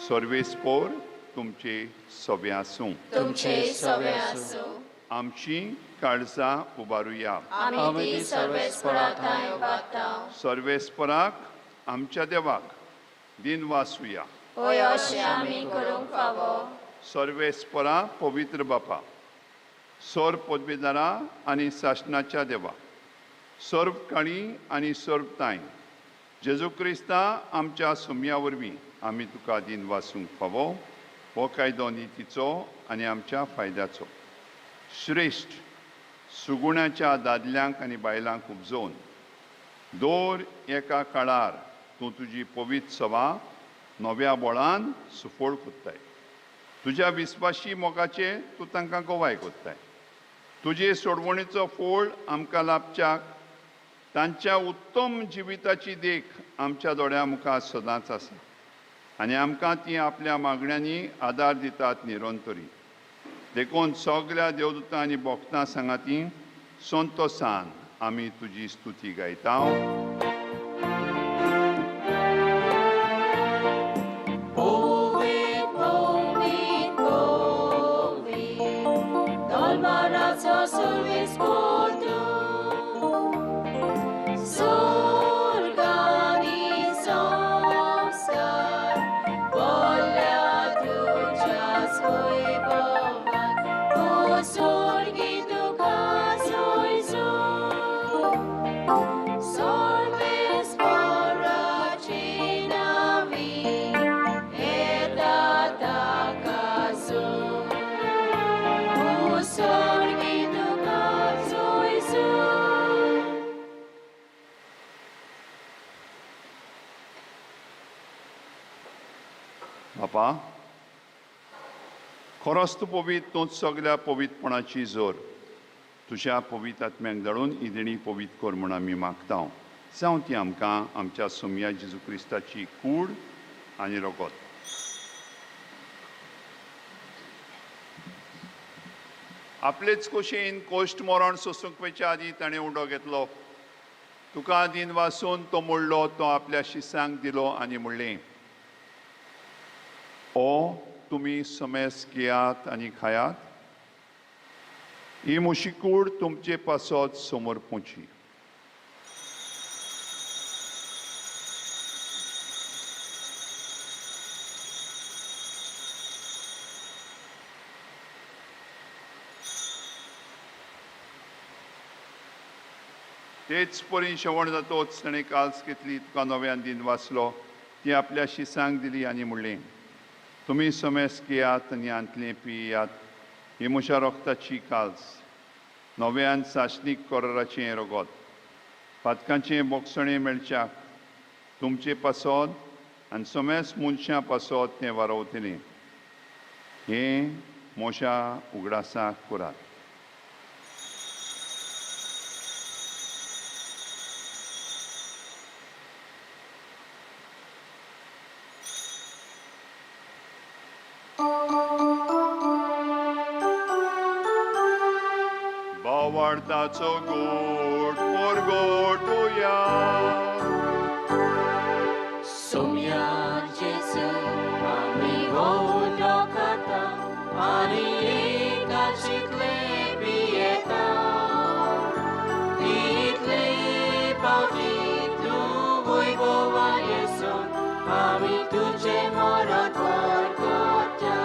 सर्वेस्पोर तुमचे सवे आसूं. तुमचे सवे आसूं. आमची काळजां उबारुया. आमी ती सर्वेस्परा ठांय उबारता. सर्वेस्पराक आमच्या देवाक दिन वासुया. होय, अशें आमी करूंक फावो. सर्वेस्परा पवित्र बापा, सर्व पदवेदारा आनी सासणाच्या देवा, सर्व काळी आनी सर्व ताय जेजू क्रिस्ता आमच्या सुमया वरवीं आमी तुका दिन वासूंक फावो. हो कायदो नितीचो आनी आमच्या फायद्याचो. श्रेश्ठ सुगुणाच्या दादल्यांक आनी बायलांक उपजोवन दर एका काळार तूं तुजी पवित्र सभा नव्या बळान सुफळ कोत्ताय. तुज्या विस्वाशी मोगाचे तूं तांकां गवाय कोत्ताय. तुजे सोडवणेचो फोळ आमकां लाभच्याक तांच्या उत्तम जिविताची देख आमच्या दोळ्या मुखार सदांच आसा आनी आमकां ती आपल्या मागण्यांनी आदार दितात निरंतरी. देखून सगल्या देवदूतां आनी भक्तां सांगाती संतोसान आमी तुजी स्तुती गायता. बापा, खरोच तूं पवित्र, तूंच सगल्या पवित्रपणाची जोर. तुज्या पवित्र आत्म्याक धाडून ही देणी पवित्र कर म्हूण आमी मागता. जावं ती आमकां आमच्या सोमया जेजू क्रिस्ताची कूड आनी रगत. आपलेच कुशीन कोश्ट मरण सोसूंक वयच्या आदीं ताणें उंडो घेतलो. तुका दिन वासून तो मोडलो, तो आपल्या शिसांक दिलो आनी म्हणलें, ओ तुमी समेस घेयात आनी खायात, ही म्हशी कूड तुमचे पासत समोर पोची. तेच परी शेवण जातोच ताणें काल्स घेतली, तुका नव्यान दिन वाचलो, ती आपल्या शिसांक दिली आनी म्हणलें, तुमी समेस घेयात आनी आंतलें पियात, ही म्हज्या रक्ताची काल्स, नव्यान सासणीक कराराचें रगत, पातकांचें बोगसणें मेळच्याक तुमचे पासत आनी समेस मनशां पासत तें वारवतलें. हें म्हज्या उगडासाक करात. बावार्थाचो गोड परगोटुया. सोम्या जेजू आमी हो उंडो खाता आनी एकाचीतले पियेता. तितले पावटी तूं वैभवान येसून आमी तुजें मरण परगोटा.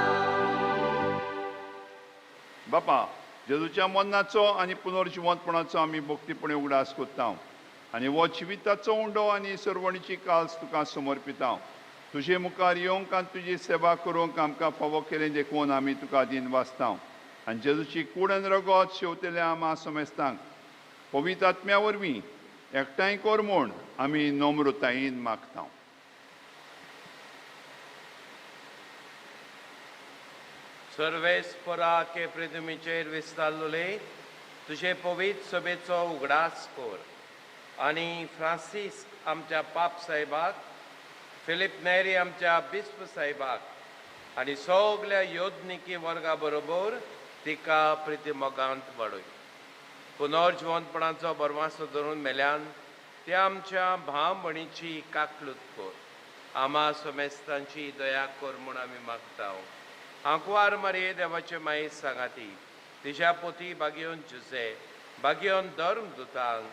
बापा, जेजूच्या मरणाचो आनी पुनर्जिवंतपणाचो आमी भक्तीपणे उगडास कोत्ता आनी हो जिविताचो उंडो आनी सर्वणीची काल्स तुका समर्पिता. तुजे मुखार येवंक आनी तुजी सेवा करूंक आमकां फावो केलें देखून आमी तुका दिन वाचता आनी जेजूची कूड आनी रगत शेवतेल्या आमा समेस्तांक पवित्र आत्म्या वरवीं एकठांय कर म्हूण आमी नम्रतायेन मागता. सर्वेस्परा के पृथ्वीचेर विस्तारलोले तुजे पवित्र सभेचो उगडास कर आनी फ्रांसीस आमच्या पाप साहेबाक, फिलीप नेरी आमच्या बिस्प साहेबाक आनी सगल्या योधनिकी वर्गा बरोबर तिका प्रिती मोगांत वाडय. पुनर्जिवंतपणाचो बरवासो धरून मेल्यान त्या आमच्या भाव भणीची काकलूत कर. आमा समेस्तांची दया कर म्हूण आमी मागता. आंकवार मारये देवाचे माये सांगाती तिज्या पोती बागयोन जुजे बागयोन धर्म दुतांक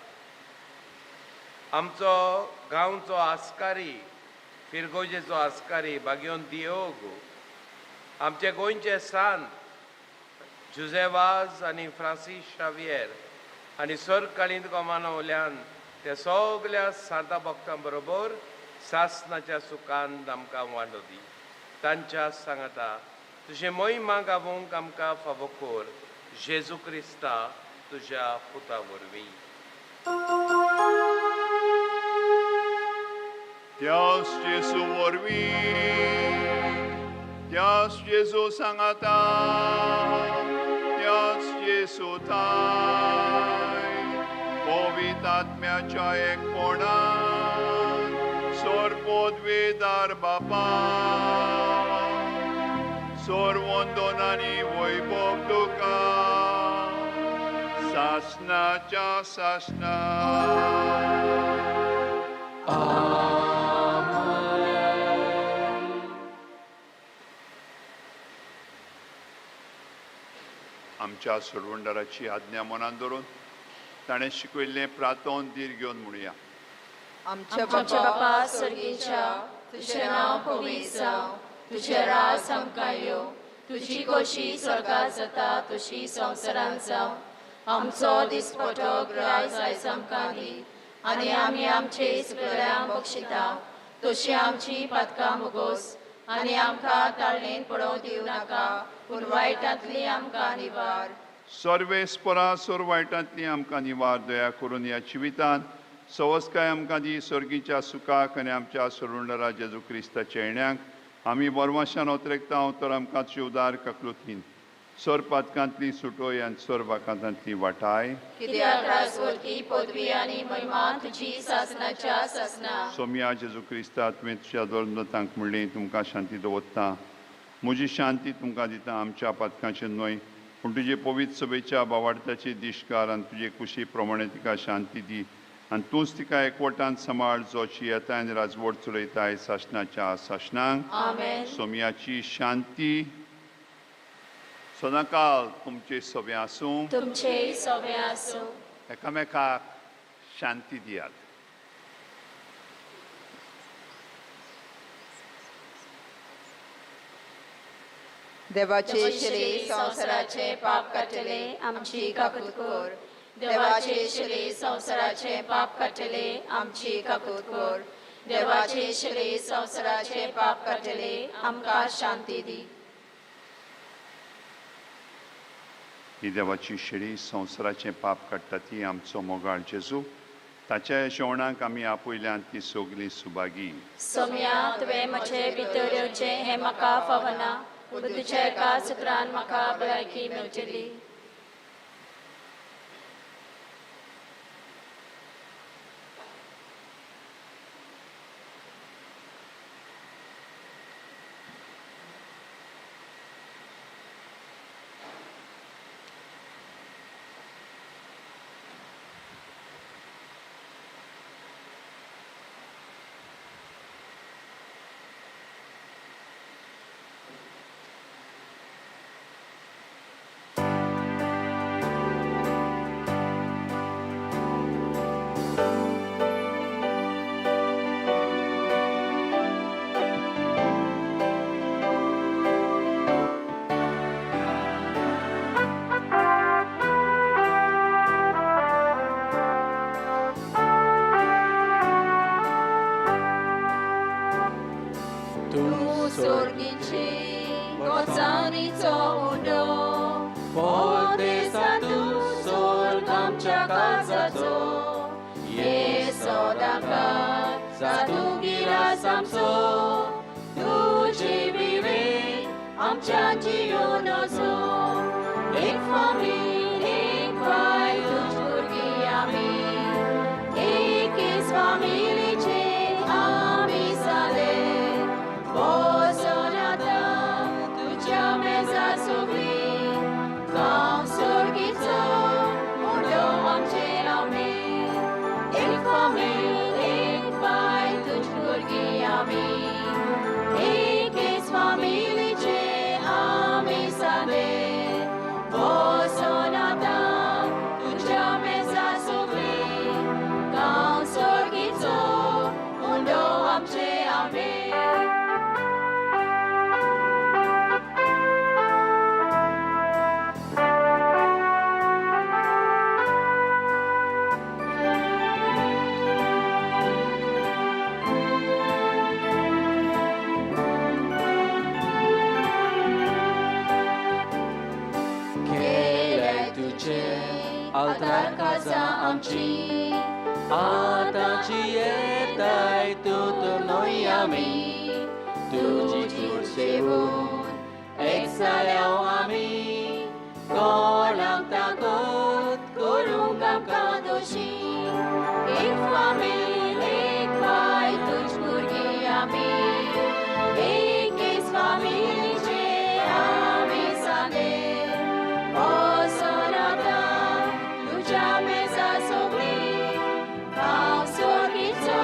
आमचो गांवचो आस्कारी फिरगोजेचो आस्कारी बागयोन दियोग आमचे गोंयचे सांत जुजे वाज आनी फ्रांसीस शावियर आनी सरकालीन गोमानवल्यान ते सगल्या सांता भक्तां बरोबर सासनाच्या सुखान आमकां वांटो दी. तांच्या सांगाता तुजें मोहिमा गावोंक आमकां फावो कर जेजू क्रिस्ता तुज्या पुता वरवीं. त्यास जेजू वरवीं, त्यास जेजू सांगाता, त्यास जेजू थाय पवित्र आत्म्याच्या एकपणान सोरपोदवेदार बापा सोरवंदन आनी वैभव तुका सासनाच्या सासना. आमच्या सोडवणदाराची आज्ञा मनान धरून ताणें शिकयल्लें प्रातोन धीर घेवन म्हणुया. आमच्या बापा स्वर्गीच्या, तुजें नांव पवित्र जावं, तुजें राज आमकां येवं, तुजी खोशी स्वर्गात जाता तशी संवसारांत जावं. आमचो दिसपटो ग्रास आयज आमकां दी आनी आमी आमचे सगळ्यांक बक्षिता तशी आमची पातकां मुगोस आनी आमकां ताळणेन पडोवंक दिवं नाका पूण वायटांतली आमकां निवार. सर्वेस्परा सोर वायटांतली आमकां निवार. दया करून ह्या जिवितांत सवस्काय आमकां दी स्वर्गीच्या सुखाक आनी आमच्या सोडवणदारा जेजू क्रिस्ताच्या येण्याक आमी बरवाशान ओतरेकता तर आमकां उदार काकलुतीन सोर पातकांतली सुटोय आनी सोर वाकांतांतली वाटाय. कित्याक राजवटकी पदवी आनी महिमा तुजी सासनाच्या सासना. सोमया जेजू क्रिस्ता तुवें तुज्या धर्मदूतांक म्हणलें तुमकां शांती दवरता, म्हजी शांती तुमकां दिता, आमच्या पातकांचेर न्हय पूण तुजे पवित्र सभेच्या बावाडत्याची दिशकार आनी तुजे कुशी प्रमाणे तिका शांती दी आनी तूंच तिका एकवटान सांबाळ जो येता आनी राजवट चलयताय सासनाच्या सासनांक. सोमयाची शांती सदांकाल तुमचे सवे आसूं, तुमचे सवे आसूं. एकामेकाक शांती दियात. देवाचे श्री संवसाराचे पाप काडटले आमची काकूत कर. देवाचे श्री संवसाराचे पाप काडटले आमची काकूत कर. देवाचे श्री संवसाराचे पाप काडटले आमकां शांती दी. ही देवाची शेळी संवसाराचें पाप काडटा ती आमचो मोगाळ जेजू, ताच्या जेवणाक आमी आपयल्यान ती सगळीं सुभागी. सोम्या तुवें म्हजे भितर येवचें हें म्हाका फावना, पूण तुज्या एका सुत्रान म्हाका भलायकी मेळटली. येसोदाका जातूं गिरास आमचो तुजे विवेक आमच्या जियोनाचो एक फामील एक बाय तुज भुरगीं आमी एकेच फामिलीचे आमी जाले बसोन आतां तुज्या मेजा सगळीं गांव सोर्गीचो उंडो आमचेर आमी एक फामील एक बाय तुज भुरगीं आमी एकेच फामिलीचे आमी जाले बसोन आतां तुज्या मेजा सगळीं गांव सोर्गीचो उंडो आमचे आमी. केले तुझे altar casa आमची आतांची येताय तूं तर न्हय आमी तुजी कूड सेवून एक जाल्या आमी कोणाक ताकत करूंक आमकां दोशी एक फामील एक बाय तुज भुरगीं आमी एकेच फामिलीचे आमी जाले बसोन आतां तुज्या मेजा सगळीं गांव सोर्गीचो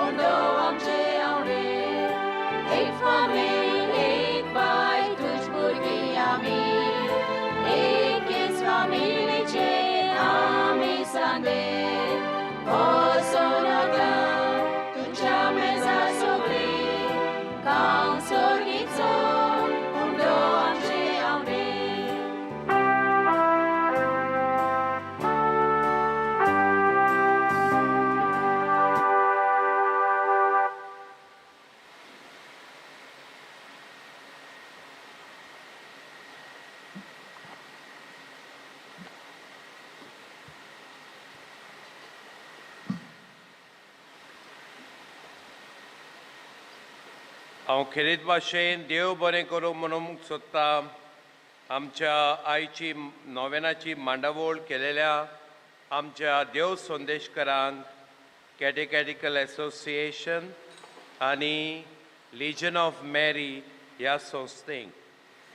उंडो आमचे आवडे एक फामील एक बाय तुज भुरगीं आमी एकेच फामिलीचे आमी जाले बसोन आतां तुज्या मेजा सगळीं गांव सोर्गीचो उंडो आमचे आवडे. हांव खेरीत भाशेन देव बरें करूं म्हणूंक सोदता आमच्या आयची नोवेनाची मांडावळ केलेल्या आमच्या देव संदेशकरांक, कॅटेकॅटिकल एसोसिएशन आनी लिजन ऑफ मॅरी ह्या संस्थेक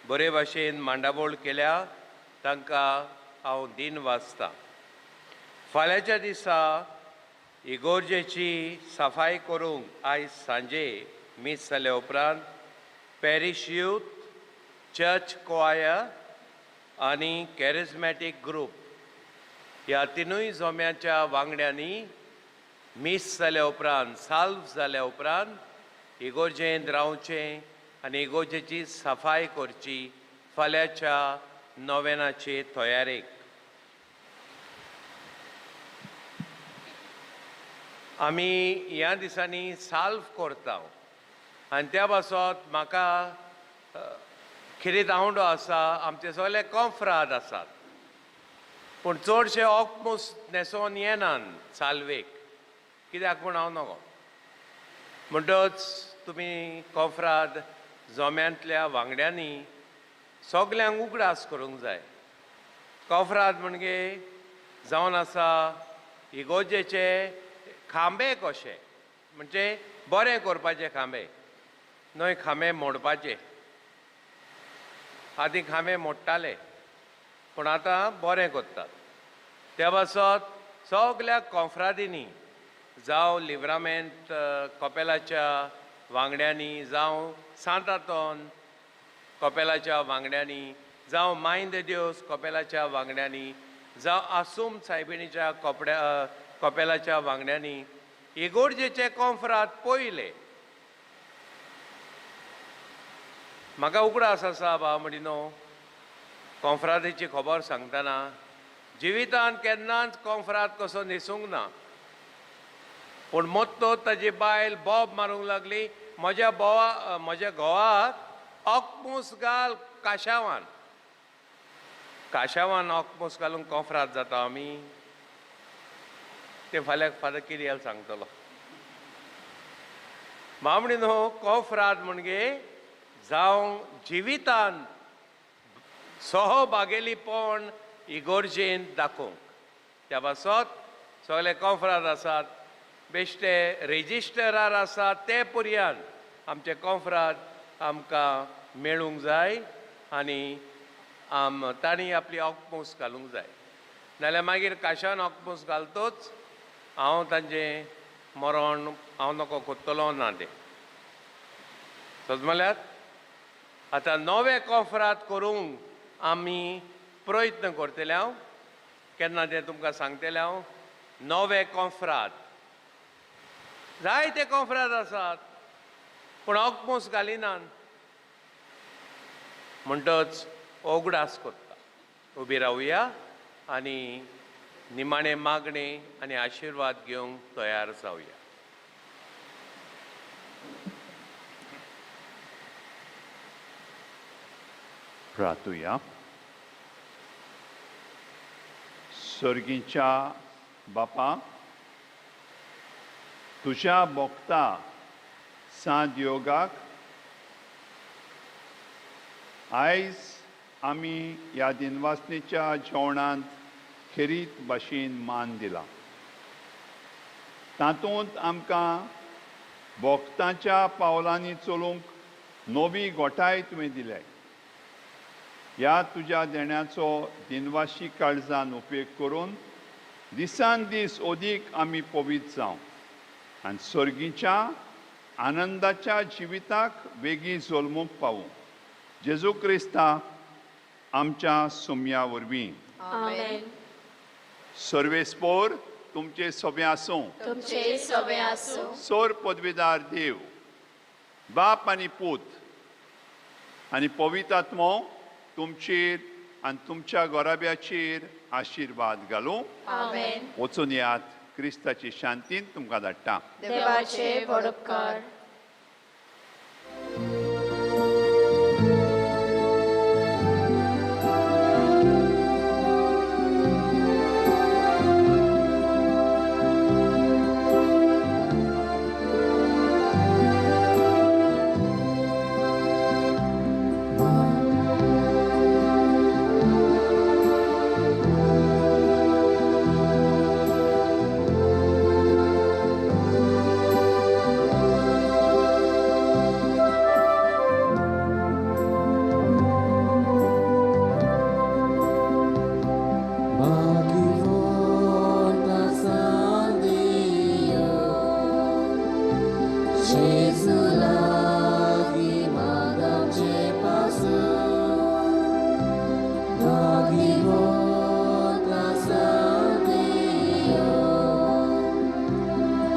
बरे भाशेन मांडावळ केल्या तांकां हांव दिन वाचतां. फाल्यांच्या दिसा इगोर्जेची सफाई करूंक आयज सांजे मीस जाल्या उपरांत पॅरीश यूथ, चर्च क्वायर आनी कॅरिज्मॅटीक ग्रूप ह्या तिनूय जोम्याच्या वांगड्यांनी मीस जाल्या उपरांत, साल्व जाल्या उपरांत इगोर्जेंत रावचें आनी इगोर्जेची सफाई करची फाल्यांच्या नोवेनाचे तयारेक. आमी ह्या दिसांनी साल्व करता आनी त्या पासत म्हाका खेरीत आवडो आसा. आमचे सगळे कोंफ्राद आसात पूण चडशे ऑकमोस न्हेसोन येनात साल्वेक, कित्याक म्हूण हांव नगो. म्हणटच तुमी कोंफ्राद जोम्यांतल्या वांगड्यांनी सगल्यांक उगडास करूंक जाय. कोंफ्राद म्हणजे जावन आसा इगोर्जेचे खांबे कशे, म्हणजे बरें करपाचे खांबे न्हय खांबे मोडपाचे. आदीं खांबे मोडटाले पूण आतां बरें करतात. त्या पासत सगल्या कोंफ्रादींनी जावं लिव्रामेंत कपेलाच्या वांगड्यांनी, जावं सांत आंतोन कपेलाच्या वांगड्यांनी, जावं मायन दे दिवस कपेलाच्या वांगड्यांनी, जावं आसूम सायबिणीच्या कपड्या कपेलाच्या वांगड्यांनी इगोर्जेचे कोंफ्राद पयले. म्हाका उगडास आसा भाव म्हणिनो कोंफ्रादीची खबर सांगतना जिवितांत केन्नाच कोंफ्राद कसो न्हेसूंक ना पूण मोत्तो ताजी बायल बोब मारूंक लागली, म्हज्या बोवा म्हज्या घोवाक ऑकमूस घाल काशावान. काशावान ऑकमूस घालून कोंफ्राद जाता आमी. तें फाल्यां फादर किरियल सांगतलो. मामणी न्हू कोफराद म्हणजे जावं जिवितान सहभागेलीपण इगोर्जेन दाखोवंक. त्या पासत सगळे कोफराद आसात, बेश्टे रेजिस्टरार आसात ते पर्यान आमचे कोफराद आमकां मेळूंक जाय आनी तांणी आपली ऑकमोस घालूंक जाय. नाल्यार मागीर काशान ऑकमोस घालतोच हांव तांचें मरण हांव नको कोत्तलो ना तें सजमल्यात. आतां नवे कोफराद करूंक आमी प्रयत्न करतले. हांव केन्ना तें तुमकां सांगतलें. हांव नवे कोफराद जायते कोफराद आसात पूण ऑकमोस घालिनात म्हणटच उगडास कोत्ता. उबी रावया आनी निमाणें मागणें आनी आशिर्वाद घेवंक तयार जावया. प्रार्थुया. सर्गीच्या बापा, तुज्या भोक्ता सांत योगाक आयज आमी ह्या दिनवासनेच्या जेवणांत खेरीत भाशेन मान दिला. तातूंत आमकां भोक्तांच्या पावलांनी चलूंक नवी गोठाय तुवें दिल्या. ह्या तुज्या देण्याचो दिनवाशी काळजान उपेग करून दिसान दीस अदीक आमी पवित्र जावं आनी सर्गीच्या आनंदाच्या जिविताक बेगीन जल्मूंक पावूं. जेजू क्रिस्ता आमच्या सुम्या वरवीं. आमेन. सर्वेस्पोर तुमचे सोबें आसूं. तुमचे सोबें आसूं. सोर पदवीदार देव बाप आनी पूत आनी पवित्र आत्मो तुमचेर आनी तुमच्या गोराब्याचेर आशिर्वाद घालूं. आमेन. वचून यात क्रिस्ताची शांतीन तुमकां धाडटा. देवाचे वडपकार.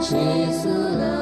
Gesù.